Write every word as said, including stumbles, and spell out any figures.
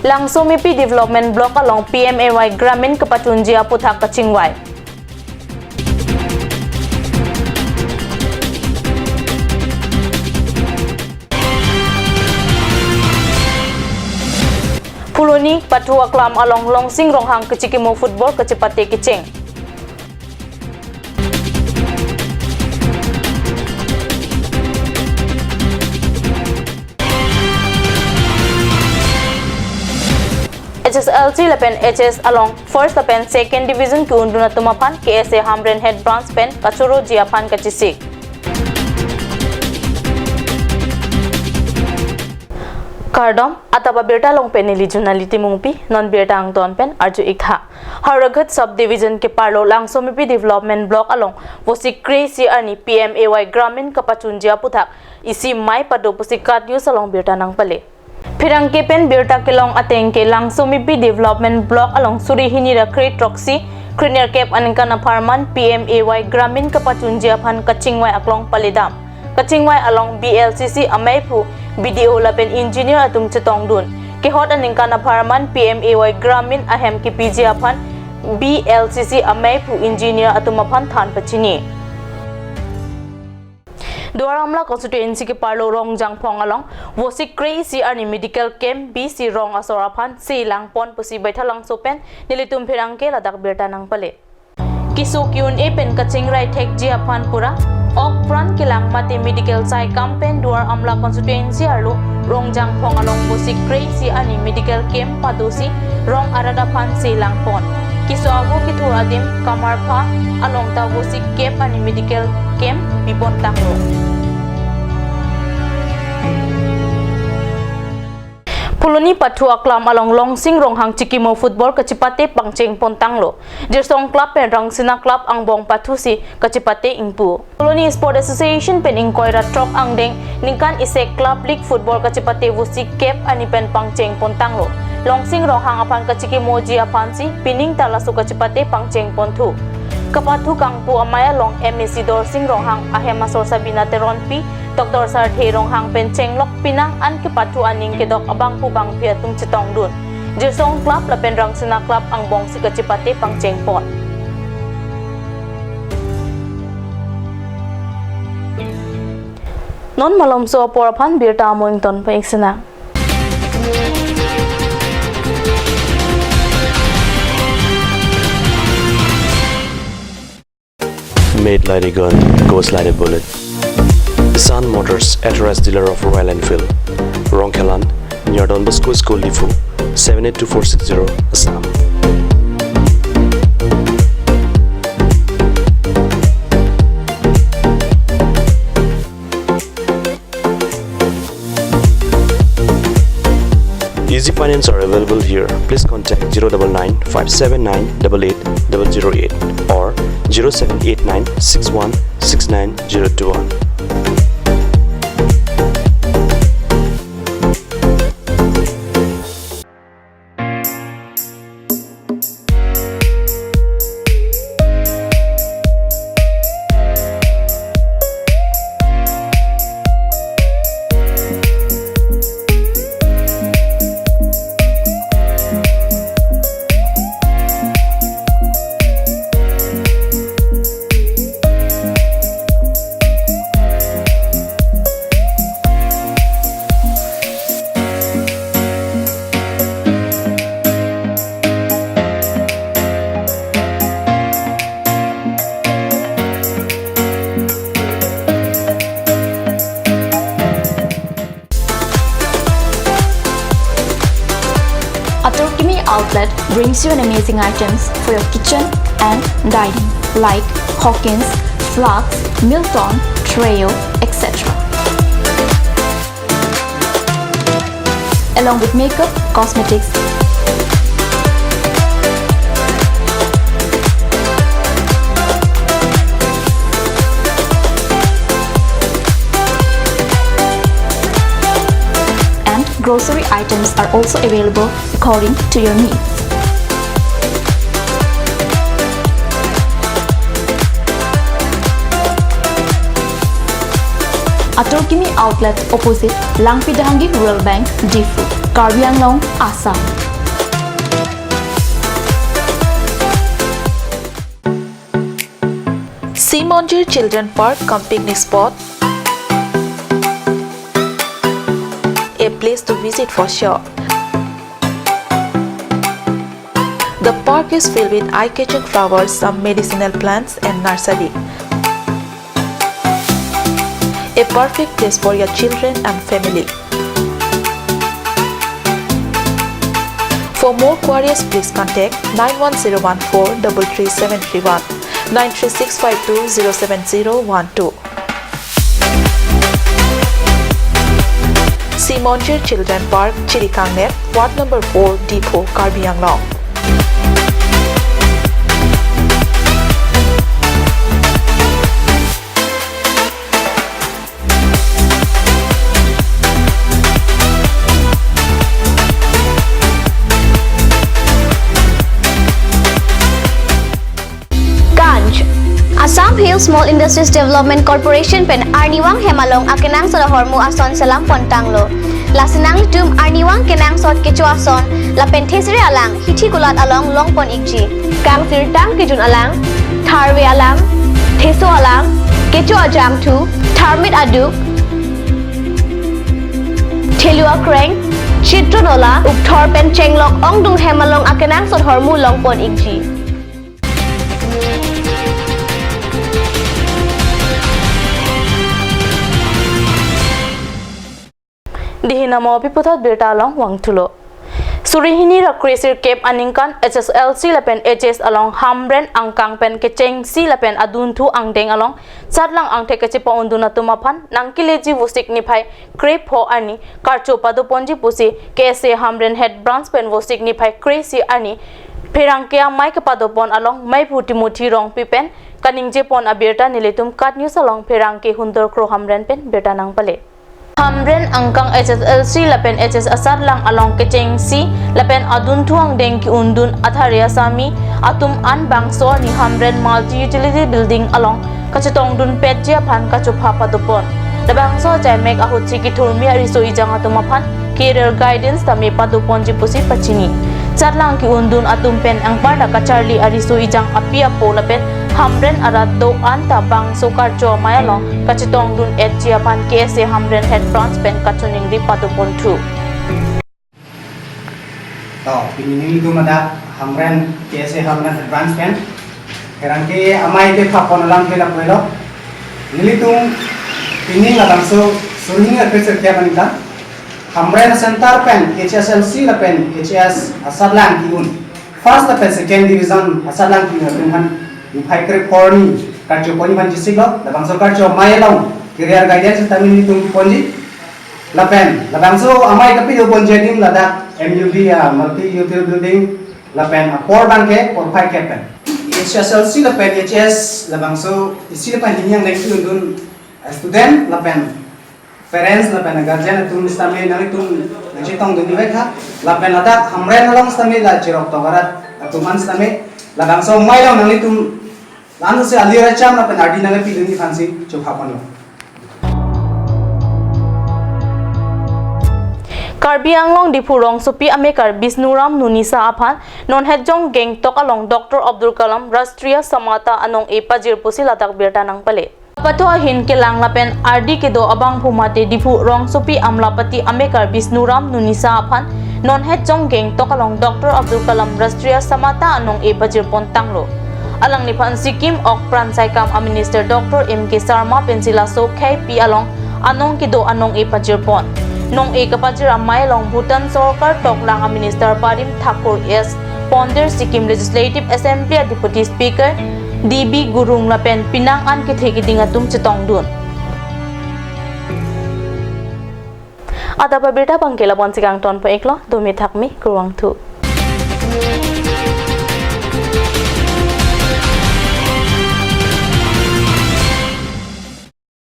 Langsomepi Development Block along P M A Y Gramin kepachunji aputhak kachingvai. Phuloni, Pathu Aklam along Longsing Ronghang kachikimo football kachepate kecheng. H S L C lapen H S along first lapen second division ke-undun atum aphan K S A Hamren Head Branch pen kachoroji aphan kachisik. Kardom, adap abirta along pen neli Junali Timungpi, non birta angton pen arju-ik tha. Howraghat Sub Division keparlo Langsomepi Development Block along Vosik kre-isi arni P M A Y Gramin kepachunji aputhak isi mei pado pusi KAT News along birta nangpale. Pherangke pen birta kelong ateng ke Langsomepi Development Block along suri hini ra kre-throksi, krenerkep aningkan apharman P M A Y Gramin kepachunji aphan kachingvai aklong paledam. Kachingvai along B L C C ameiphu, B D O lapen engineer atum chetongdun. Kehot aningkan apharman P M A Y Gramin ahem kepiji aphan B L C C ameiphu, engineer atum aphan than pachini. Duar Amla constituency keparlo Rongjangphong along Vosik kre-isi arni medical camp B C Rong asor aphan si langpon pusi Baithalangso pen nelitum pherangke ladak birta nangpale. Keso ke-un-e pen kachingrai thekji aphan pura ok pran kelang mate medical saikam pen Duar Amla constituency arlo Rongjangphong along Vosik kre-isi arni medical camp padosi rong arat aphan si langpon. Keso avo kethur adim kamarpha along ta Vosik kep arni medical camp pipon tanglo. Phuloni, Pathu Aklam along Longsing Ronghang chikimo football kachepate pangcheng pon tanglo. Jirsong Club pen Rangsina Club angbong pathusi kachepate ingpu. Phuloni Sport Association pen ingkoi ra throk angdeng ningkan isi Club League football kachepate Vosik kep arni pen pangcheng pon tanglo. Longsing Ronghang aphan kachikimoji aphansi pining ta laso kachepate pangcheng ponthu. Kepathu kangpu amei along M A C Dorsing Ronghang, ahem asor Sabina Teronpi, Doctor Sarthe Ronghang pen chenglok pinang an kepathu aning kedok abangphu bangphi atum chetongdun. Jirsong Club lapen Rangsina Club angbongsi kachepate pangcheng pon. Non malomso apor aphan birta amo ington pa-ik sinang. Made like a gun, goes like a bullet. Sun Motors, authorized dealer of Royal Enfield. Rongkhelan, near Don Bosco School, Diphu, seven eight two four six zero, Assam. Easy finance are available here. Please contact zero double nine five seven nine double eight double zero eight or zero seven eight nine six one six nine zero two one. Ator Kimi Outlet brings you an amazing items for your kitchen and dining, like Hawkins, Flux, Milton, Treo, et cetera. Along with makeup, cosmetics, and grocery items are also available according to your needs. Ator Kimi Outlet, opposite Langpi Dehangi Rural Bank, Diphu. Karbi Anglong, Assam. Simonjir Children Park cum picnic spot, a place to visit for sure. The park is filled with eye-catching flowers, some medicinal plants and nursery. A perfect place for your children and family. For more queries, please contact nine one zero one four double three seven three one, nine three six five two zero seven zero one two. Simonjir Children Park, Chirikangner, Ward number four, Diphu, Karbi Anglong. Ganj. Assam Hill Small Industries Development Corporation pen arnivang hem along akenangsot ahormu ason selam pon tanglo. Lasi nanglitum arnivang kenangsot kecho ason lapen thesere alang hithi kulat along long pon ikji. Kangsirtang kejun alang, tharve alang, theso alang, kecho ajangthu, tharmit aduk, thelu akreng, chitro nola, ukthor pen chenglok ongdung hem along akenangsot ahormu long pon ikji. Dihina mo pi puthot birta along vangthulo. Suri hini ra kre sirkep aningkan H S L C lapen H S along Hamren angkang pen kechengsi lapen adunthu angdeng along chatlang angthek kachepa-undun atum aphan nangkeleji Vosik niphai krepho arni karcho padoponji pusi K S A Hamren Head Branch pen Vosik niphai kresi arni pherangke amei kepadopon along Meiphu Timothy Rongpi pen kaningjepon abirta nelitum KAT News along pherangke Hundor Kro Hamren pen birta nangpale. Hamren angkang H S L C lapen H S asatlang along kechengsi lapen adunthu angdeng ke-undun athare asami atum an bangso arni Hamren Multi Utility Building along kachetongdunpetji aphan kachopha padopon. Labangso ajaimek ahutsi kethurmi ariso ejang atum aphan career guidance tame padoponji pusi pachini. Chatlang ke-undun atum pen anparta kacharli ariso ejang api apo lapen Hamren arat do-an ta bangso karcho amei along kachetongdun-etji aphan K S A Hamren Head Branch pen kachiningri padoponthu. To, pini nelitum ladak Hamren, K S A Hamren Head Branch pen pherangke amei kepapon alam ke lapuelo. Nelitum pini labangso suri hini ra kre sirkep aningkan Hamren Center pen H S L C lapen H S asatlang ke-un, first lapen second division asatlang ke-un atum aphan niphai krepho arni karcho ponji aphan chesiklo. Labangso karcho amei along career guidance tame nelitum ponji. Lapen labangso amei kapadoponji adim ladak M U B, ah, Multi Utility Building lapen apor abangke porphai kep pen. H S L C lapen H S labangso isi lapen hini angdeng ke-undun student lapen parents lapen guardian atum sitame nanglitum nangchetongdun nivek tha. Lapen ladak Hamren along sitame la cheroktok arat atum an sitame labangso amei along nanglitum la-an si alir acham lapen ardi nangpidunji aphansi chopha ponlo. Karbi Anglong Diphu rongsopi amekar Bisnuram Nunisa aphan non het jong geng tok along Doctor Abdul Kalam Rashtriya Samatha anong-e pajir pusi ladak birta nangpale. Apathu ahin kelang lapen ardi kedo abangphu mate Diphu rongsopi amlapati amekar Bisnuram Nunisa aphan non het jong geng tok along Doctor Abdul Kalam Rashtriya Samatha anong-e pajir pon tanglo. Alangliphan Sikkim ok pran saikam a Minister Doctor M K Sharma pensi laso khei pi along anong kedo anong-e pajir pon. Nong-e kapajir amei along Bhutan sorkar toklang a Minister Barim Thakur S, Ponder Sikkim Legislative Assembly a Deputy Speaker D B Gurung lapen penang an kethe keding atum chetongdun. Adap abirta abangke labonsi kangton pon iklo, dome thakme, kurvangthu.